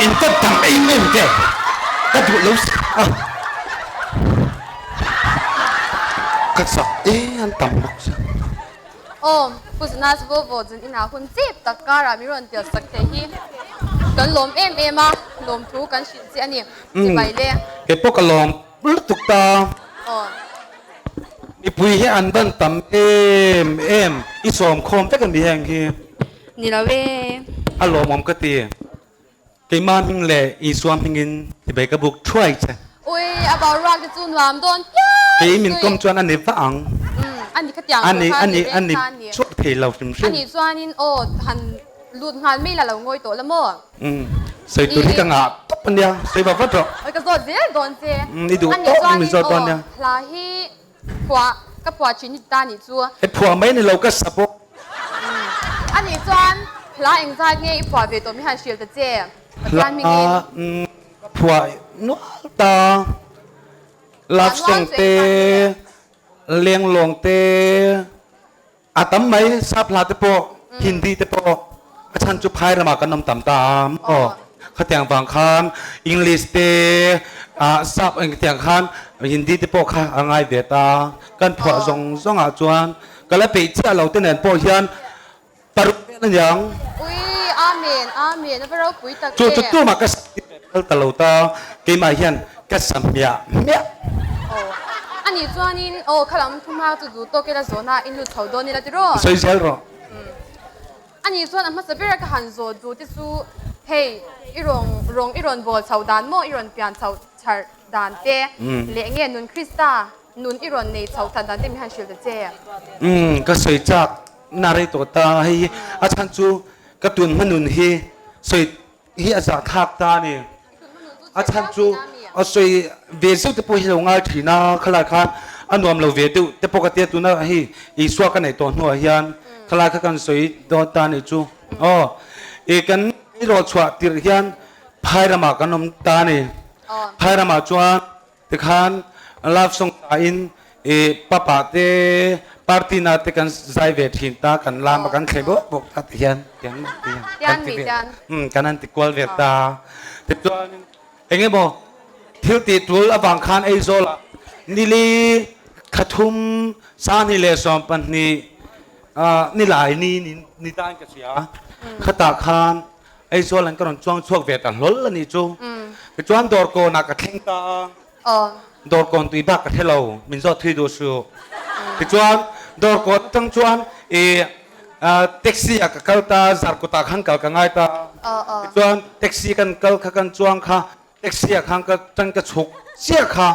In kawt tam em em te ka duh lo a. Ka chak e an tam bawk sia. Aw, Pu Jonas Vovo zun inah hun chep tak karah min rawn tel sak thei hi kan lawm em em a, lawmthu kan hrilh che a ni. Chibai le. Kei pawh ka lawm lutuk ta. Aw. Mipui hi an ban tam em em, i sawm khawm vek a ni heng hi. Ni lo e. A lawmawm ka ti. Keimah hming leh Isua hmingin tibei ka buk thuai che. Ui, a boruak te chu nuam dawn pian Kei min kawm chuan a ni vah ang. Umm, a ni khatiang tur kha a ni reng kha a ni. Chhuak thei lo hrim hrim. A nih chuanin aw, han lut nghal mai la lo ngawi tawh la maw? Umm, sawi tur hi ka ngah tawp a nia, sawi vak vat rawh. Oi, ka zawt zel dawn che. Umm, i duh tawk in min zawt dawn nia. A nih chuanin aw, hla hi Phuah, ka phuah thin hi ta nih chu. He phuah mai ni lo ka sa bawk. A nih chuan hla engzat nge i phuah ve tawh mi han hrilh ta che? Pathian hmingin. Hla ka phuah nual ta. Love song te, lenglawng te. A tam mai, sap hla te pawh, Hindi te pawh, a chhan chu phai ramah kan awm tam ta a maw? Khatiang vang khan English te, sap engtiang khan Hindi te pawh kha a ngai ve ta. Kan phuah zawng zawngah chuan ka la peih chiah lo te nen pawh hian paruk vel a niang. Ui, Amen, Amen, a va ropui tak e. Chu chu tumah ka sa tir ve phal ta lo ta, keimah hian ka sa hmiah hmiah. Aw, a nih chuanin aw khalam thu hma chu duh tawk ila zawhna in lut chho dawn ila tiraw? Sawi zel rawh. Umm. A nih chuan a hmasa bera ka han zawh duh te chu hei i rawn rawng i rawn bawl chho dan maw i rawn pian chho chharh dan te leh nge nun Krista nun i rawn nei chho that dan te min han hrilh ta che. Umm, ka sawi chak na rei tawh ta hei hi a chhan chu ka tun hma nun hi sawi hi a zahthlak ta a ni. A chhan chu a sawi ve zeuh te pawh hi lo ngai thin a, khalai khan a nuam lo ve deuh te pawh ka tia tuna hei Isua ka neih tawh hnuah hian khalai kha kan sawi dawn ta a nih chu. Aw i kan rawh chhuah tirh hian phai ramah kan awm ta a ni. Phai ramah chuan Tikhan love song ta in i papa te party na te kan zai ve thin ta kan lam a kan thlei bawk bawk ta ti hian tiang mak ti hian kan ti ve um kan han ti kual ve ta tichuan eng emaw thil tih tul avang khan Aizawl ah nili khathum sahnih leh 12 nilai ni ni ta in ka hria khatah khan Aizawl an ka rawn chuang chhuak ve ta hlawl a nih chu. Tichuan dawrkawnah ka thleng ta a, dawrkawn tui bak ka hre lo, min zawt thui duh suh. Tichuan dawrkawn atang chuan i taxi ah ka kal ta, Zarkawtah khan kal ka ngai ta a. Tichuan taxi kan kal kha kan chuang kha, taxi ah khan ka tang ka chhuk chiah kha.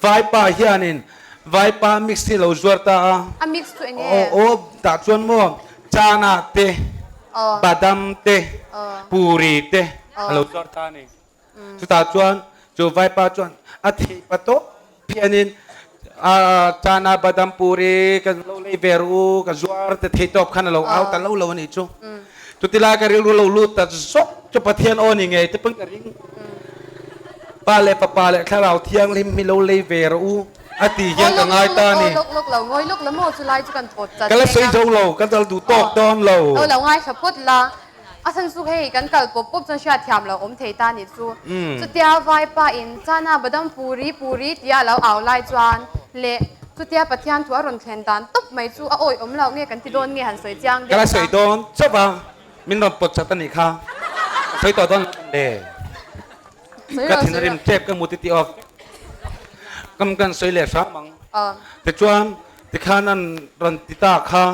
Vaipa hianin vaipa mix hi lo zuar ta a. A mix chu eng nge? Aw tah chuan maw chana te, badam te, puri te a lo zuar ta a ni. Chutah chuan chu vaipa chuan a theih pa tawp phianin chana, badam, puri ka lo lei ve ru ka zuar te theih tawp khan a lo au ta lo lo a nih chu. Chutilai ka rilru lo lut ta zawk chu Pathian aw ni ngei te pawn ka ring. Pa leh Fapa leh Thlarau Thianghlim hi lo lei ve rawh u a ti hian ka ngai ta a ni. Ka la sawi zo lo, ka dal duh tawk dawn lo. A chhan chu hei kan kal pawp pawp chuan hriat thiam lo awm thei ta nih chu. Chutia vaipa in chana badam puri puri tia a lo au lai chuan leh chutia Pathian thu a rawn thlen dan tawp mai chu a awi awm loh nge kan ti dawn nge han sawi chiang deuh Ka la sawi dawn chauh a, min rawn pawt chat a nih kha. Ka sawi tawh dawn lo le. Ka thinrim tep ka hmu ti tih awk kam kan sawi leh hram ang. Tichuan tikhan an rawn ti ta kha.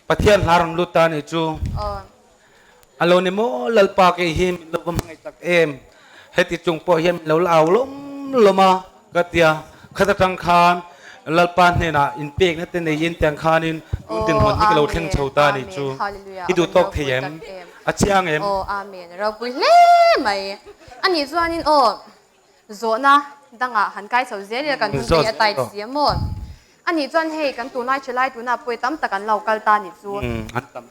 Pathian hla rawn lut ta nih chu. A lo ni maw Lalpa kei hi min lo va hmangaih tak em? Heti chung pawh hian min lo la au lawm lawm a ka tia. Khat atang khan Lalpa hnenah inpekna te neiin tiang khanin tun dinhmun hi ka lo thleng chho ta nih chu. I duh tawk thei em? A chiang em? Aw Amen. Ropui hle mai. Anih chuanin aw Zawhna dangah han kai chho zel ila kan hun te hi a tight si a maw? Anih chuan hei kan tunlai thalai tunah pawi tam tak an lo kal ta nih chu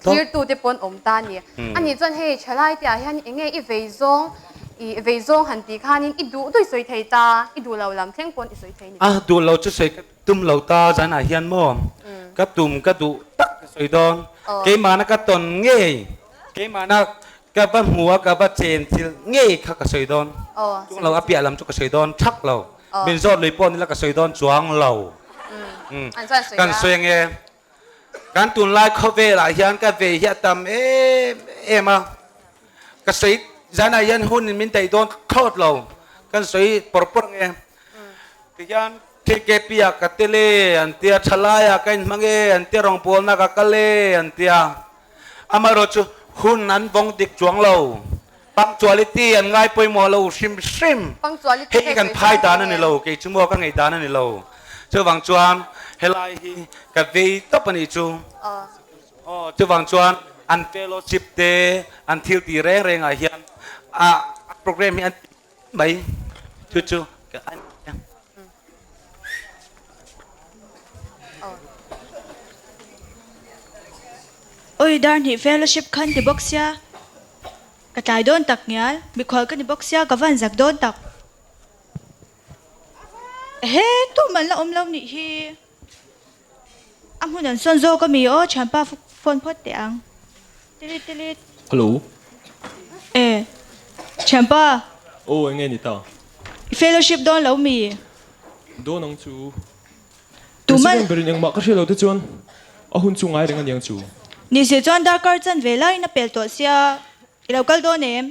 thirtute pawn awm ta a ni. Anih chuan hei thalai te ah hian eng nge i vei zawng i vei zawng han tih khanin i duh duh i sawi thei ta, i duh lo lam thleng pawn i sawi thei ni. A duh lo chu sawi ka tum lo ta zanah hian maw ka tum ka duh tak ka sawi dawn keimahna ka tawn ngei keimahna. Ka va hmu a, ka va chen thil ngei kha ka sawi dawn. Chung lo a piah lam chu ka sawi dawn thak lo. Min zawt lui pawh nila ka sawi dawn chuang lo. Kan sawi ange. Kan tunlai khawvelah hian ka vei hi a tam em em a. Ka sawi zanah hian hun in min daih dawn thlawt lo. Kan sawi pawr pawr ange. Tihian KKP ah ka tel e an tia, thalai ah ka inhmang e an tia, rawngbawlna ka kal e an tia. Amaherawh chu hun an vawng dik chuang lo. Punctuality an ngai pawimawh lo hrim hrim. Hei hi kan phai dan a ni lo, kei chu maw ka ngei dan a ni lo. Chuvang chuan helai hi ka vei tawp a nih chu. Aw, chuvang chuan an fellowship te, an thil tih reng rengah hian a program hi an ti mai chu chu ka a ni. Oi dar hnih fellowship khan ti bawk sia ka tlai dawn tak ngial mikhual ka ni bawk sia ka van zak dawn tak ehe tum an la awm lo nih hi a hmun an sawn zawk ami aw thianpa phone phawt teh ang tilit tilit. Hello. E thianpa. Aw enge ni ta. I fellowship dawn lo mi? Dawn ang chu. President berin engmah ka hria lo te chuan a hun chu ngai reng a niang chu. Ni se chuan darkar chan ve laiin a pel tawh sia i lo kal dawn em?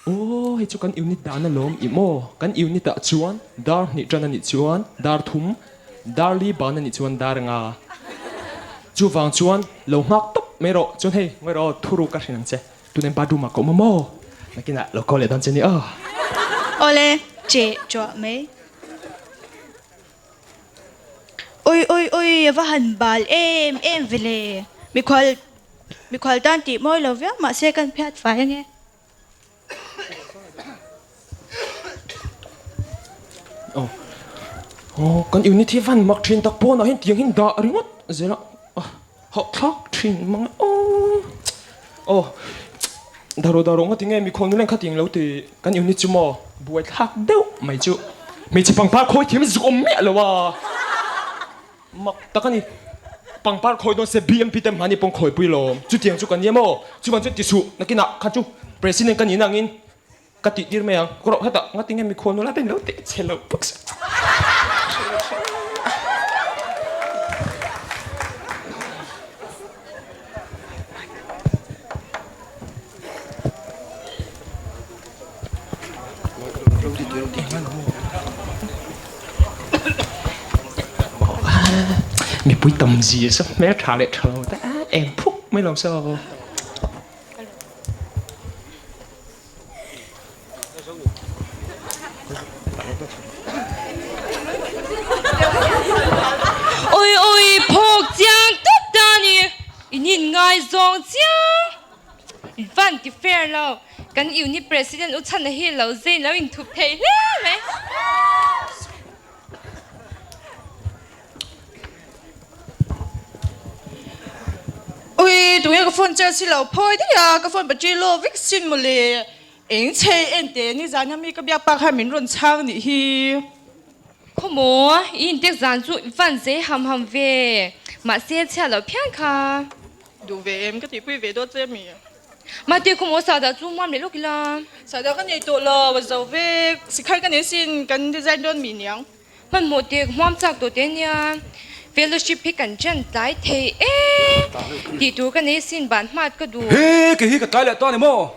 Aw hei chu kan unit dan alawm i maw? Kan unit ah chuan dar hnih tan a nih chuan dar thum, dar li ban a nih chuan dar nga. Chuvang chuan lo nghak tawp mai rawh chuan hei ngawi rawh aw thuru ka hrin ang che. Tuna bathroom ah ka awm a maw? Nakinah lo call leh dawn che ni aw. Awle che chuah mai. Ui ui ui a va han bal em em ve le. Mikhual mikhual tan tih mawi lo viau mahse kan phiat fai ange. Aw aw kan unit hi van mak thin tak pawnah hian tiang hian dah ringawt zel a. Hauh thlak thin mang e aw. Aw Daro daro nga tinge mikhual nula kha ting lo ti kan unit chu maw buai thlak deuh mai chu hmeichhe pangpar khawi thiam zuk awm miah lo a mak tak a ni pangpar khawi dawn se BMP te mahni pawng khawi pui lawm chutiang chu kan nia maw chuvan chu ti suh nakinah kha chu president ka nihna angin Ka tih tir mai ang. Ka rawh hetah nga tinge mikhual nula te lo teh che lo bawk se. Mipui tam zia sa hmel tha leh tha lo te eng phuk mai lo so. Oi oi phawk chiang tawp ta ni in in ngaizawng chiang in van ti fair lo kan unit president u chhan a hi lo zein lo in thup thei hle mai. Ui, tunge ka phone che si lo phawi daih a, ka phone battery low vek sin mawle. Eng chei en teh nizan a mi ka biak pa khan min rawn chhang nih hi. Khawmaw, i intek zan chu i van zei ham ham ve, mahse chhiat loh phian kha. Duh ve em, ka tihpui ve dawt che mi. Mate khawmaw sahdah chu muam leh lawk ila. Sahdah ka nei tawh lo, a zo vek, sikhar ka nei sin, kan design dawn mi niang. Hmanhmawh te hmuam chak tawh te nia fellowship hi kan ṭan tlai thei e tih tur ka nei sin ban hmat ka duh. He kei hi ka tlai leh ta ni maw?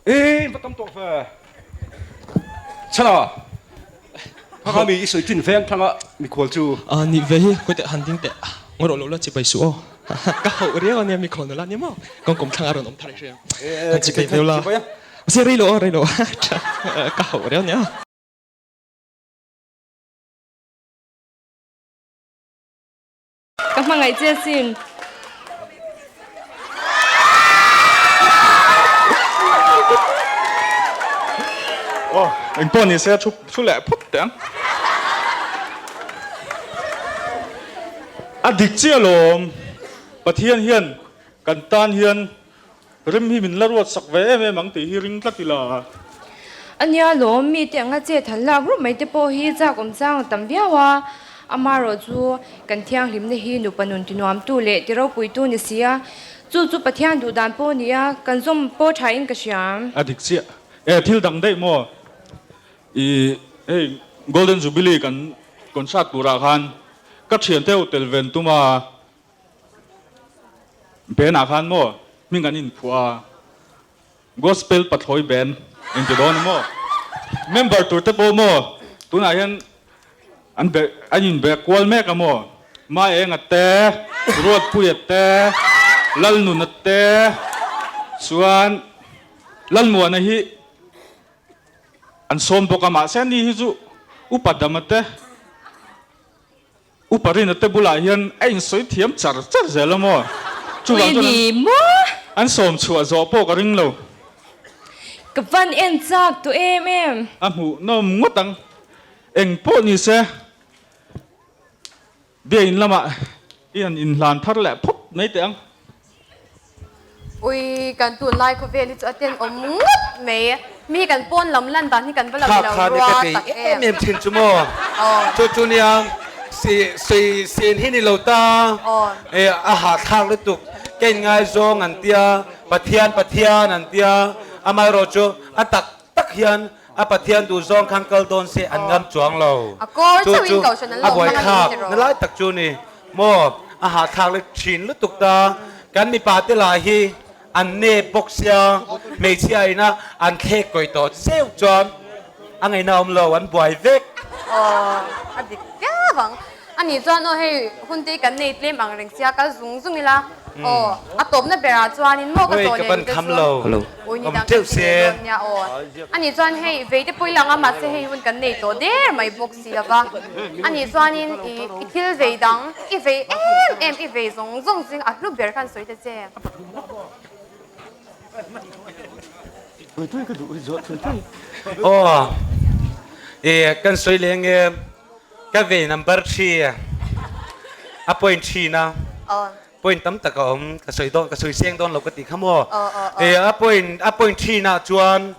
E va tam tawh ve. Chhana, kha kha mi i sawi ṭin veng thlang a mikhual chu. A nih ve hi, khawi teh han ding teh. Ngawi rawh lo la chibai suh aw. Ka hauh riau ania mikhual nula ni maw? Kawng kawm thlang a rawn awm thar i hria. Han chibai viau la. Mahse rei lo aw, rei lo ka hauh riau nia. Ka hmangaih che asin. Aw, engpawh ni se thu thu leh phawt teh ang. A dik chiah alawm, Pathian hian kan tan hian Rem hi min la ruat sak ve em em ang tih hi ring tlat ila. A nia lawm, mite anga chet han lak rup mai te pawh hi chak awm chang a tam viau a, amaherawh chu kan thianghlimna hi nupa nun tinuamtu leh tiropuitu ni si a. Chu chu Pathian duh dan pawh a ni a, kan zawm pawh tha in ka hria. A dik chiah. E thil dang daih maw? I hei Golden Jubilee kan concert turah khan ka thiante ho tel ven tum a, band ah khan maw hming an inphuah a, Gospel Pathlawi Band inti dawn a maw? Member tur te pawh maw tunah hian an be an inbe kual mek a maw? Maenga te, Ruatpuia te, Lalnuna te chuan Lalmuana hi An sawm bawk a, mahse ani hi chu Upa Dama te, Upa Rina te bulah hian a insawi thiam char char zel a maw? Chuvang chuan an sawm chhuah zawh pawh ka ring lo. Ka van en chak tawh em em. A hmuhnawm ngawt ang. Eng pawh ni se. Biain lamah i han inhlan thar leh phawt mai teh ang. Ui, kan tunlai khawvel hi chu a tenawm ngawt mai. Mi kan pawn lam lan dan hi kan va lo Kha lo kha ni ka rua tei tak em em. em thin chu maw. Chu chu nia si sawi sen hi ni lo ta. E a hahthlak lutuk. Ka inngaizawng an tia, Pathian Pathian an tia, amaherawh chu a tak tak hian A Pathian duh zawng khan kal dawn se an ngam chuang lo. A kawl Chu chauhin chu kohhran an a lo hmang a ni buaithlak tiraw? na lai tak chu ni maw? A hahthlak leh thin lutuk ta. Kan mipa te lah hi an nep bawk sia, hmeichhia ina an thlek kawih tawh zeuh chuan a ngaihna awm lo, an buai vek. Aw, a dik viau ang. A nih chuan aw hei hun te kan nei tlem ang reng sia kal zung zung ila aw a tawpna berah chuanin maw ka Ui tawh ka leh van ni te kham chu lo ui ni awm dang teuh kan ti se. leh dawn nia aw a nih chuan hei vei te pawh i lang a mahse hei hun kan nei tawh der mai bawk si lova a nih chuanin i i thil vei dang i vei em em i vei zawng zawng zing a hlu ber khan sawi ta che. Aw i kan sawi leh nge. Ka vei number thi a point thin a, point tam tak a awm, ka sawi dawn, ka sawi seng dawn lo ka tih kha maw. E a point a point thin ah chuan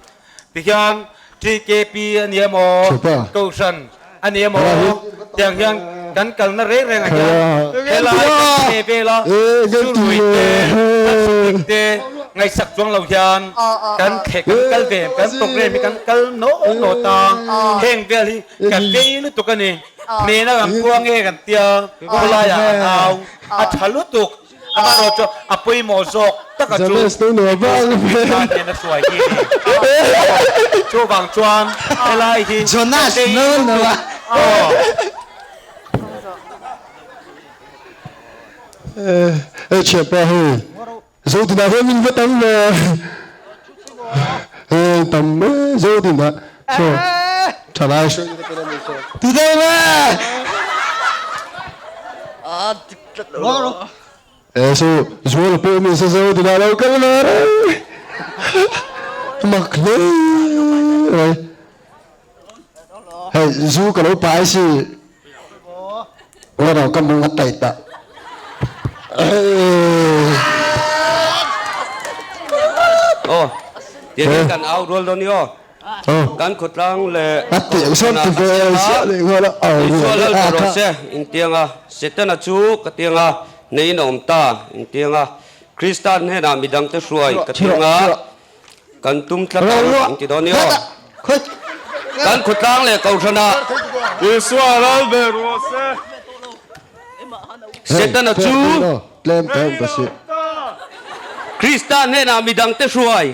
tihian TKP a ni emaw, Kohhran a ni emaw tiang hian kan kalna reng reng ah hian helai kan che vel a, zu rui te, plastic te ngaihsak chuang lo hian kan thle kan kal ve kan program hi kan kal nawh nawh ta, heng vel hi Ka tlei lutuk a ni. Hmena kan pua nge kan tia khawlaiah an au a tha lutuk. Amaherawh chu a pawimawh zawk taka chu Krista hian a hruai hi a ni. Chuvang chuan helai hi ka tlei lutuk. Aw. Thianpa hei Zotinah hian min va tam ve. Hei tam e Zotinah. So thalai hruai te pawh an sawi. Ti deuh ve. E so zual pawh mi sa Zotinah lo kal ve reng. Mak hle mai. Hei zu ka lo pai si. Ora ka mung a tai ta. Aw, tiang hian kan au rual dawn i aw. Kan khawtlang leh kohhranah a siam a, Isua lal ta rawh se, intiang a, Setana chu ka tiang a, neiin a awm ta, intiang a, Krista hnenah midangte hruai ka tiang a, Kan tum tlat ang ang ti dawn i aw. Kan khawtlang leh kohhranah. Isua ral ve rawh se. Setana chu. Krista hnenah midangte hruai.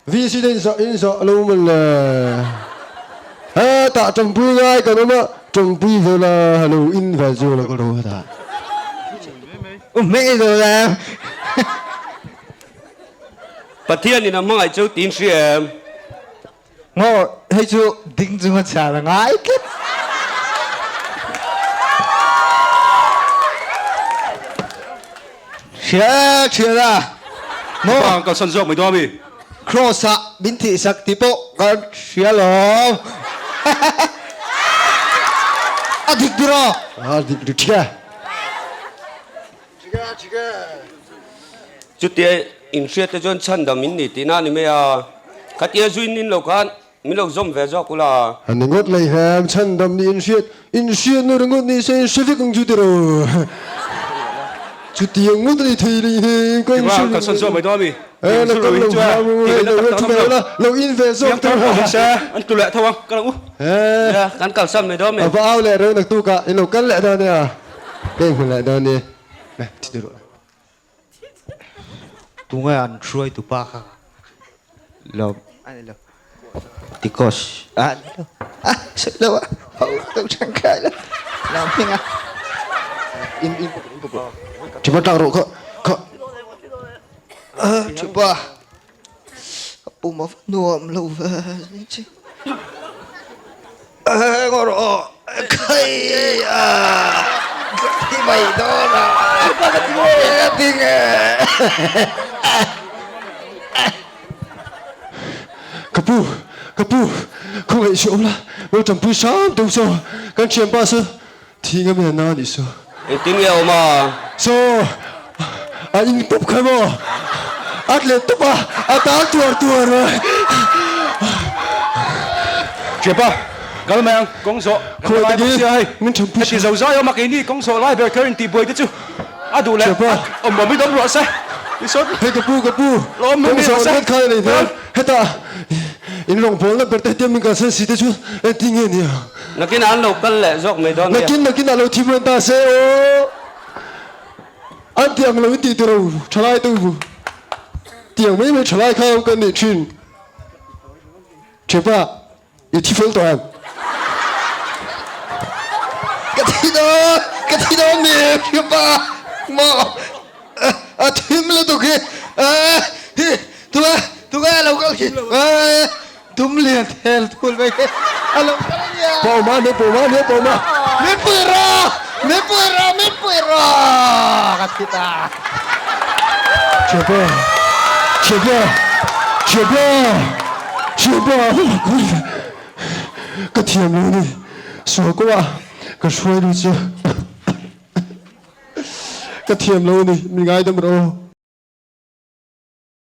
VC te inzawh inzawh lo mawn le. Hetah tawmpui ngai kan awm a, tawmpui ve la lo in ve chu lo ka ro hetah. U hmeh zo le. Pathian in a hmangaih cheu tiin hria em? Maw hei chu ding chung a chhiar a ngai tlat. Hria hria a. Maw. Bang kalsan zawk mai dawn a mi? Cross ah min thih sak tih pawh kan hria lawm. A dik dur a. A dik dur thia. Chutia inhriat te chuan chhandam in ni tihna a ni mai a, khatia zuin nin lo khan min lo zawm ve zawk ula. A ni ngawt lei hem, chhandam nih inhriat, inhriatna ringawt ni se inhre vek ang chu tiraw. Chutiang ngawt a ni thei lei hem, ka inhre Tiva, kalsan zawk mai dawn a mi? E, la kal lo hram u, hei lo la thu ve ula, lo in ve zawk tawh a. Se, an tlu leh tho ang, kal ang u. E, kan kalsan mai dawn a mi? A va au leh reuh naktukah, i lo kal leh dawn nia, ka inhmu leh dawn ni. Thi ti rawh. Tunge an hruai tu pa kha lo a ni lo Tikos a ni lo a sawi lo a ho lo tangkai lo lo hming a in in in Thipa tlak rawh kha kha Thipa ka pum a va nuam lo ve chi Ngaw rawh aw khai a ka thi mai dawn a ka ti nge. Ka pu ka pu khawngaih si awm la lo tampui hram deuh saw kan thianpa saw thi ngam hian na nih saw. Engtin nge awm a? Saw a in pup kha maw a tle tup a a tal tuar tuar a. Thianpa kal mai ang kawng zawh kan la lai bawk sia hei heti zo zai awm a keini kawng zawh lai ber kher intihbuai te chu a duh leh a awm awm in awm rawh se tisawn Hei ka pu ka pu kawng zawh ringawt kha a nei hmel hetah in rawngbawlna ber te hetiang min kalsan si te chu engtin nge nia. Nakinah an lo kal leh zawk mai dawn nia. Nakin nakinah lo thim rawn ta se aw. An ti ang lo in tih tur o thalai te u. Tiang mai mai thalai kha awm kan nih thin. Thianpa i thi fel tawh em? Ka thi dawn, ka thi dawn mi thianpa maw a thim lutuk hi hi tunge tunge a lo kal hi Tum lian thel thul mai hi a lo kal a nia. Pawma ne pawma ne pawma. Min pui rawh! Min pui rawh! Min pui rawh! Ka thi ta. Thianpa! Thianpa! Thianpa! Thianpa! Ka thiam lo ni. Sual kawngah ka hruai lut che. Ka thiam lo ni. Mi ngaidam rawh.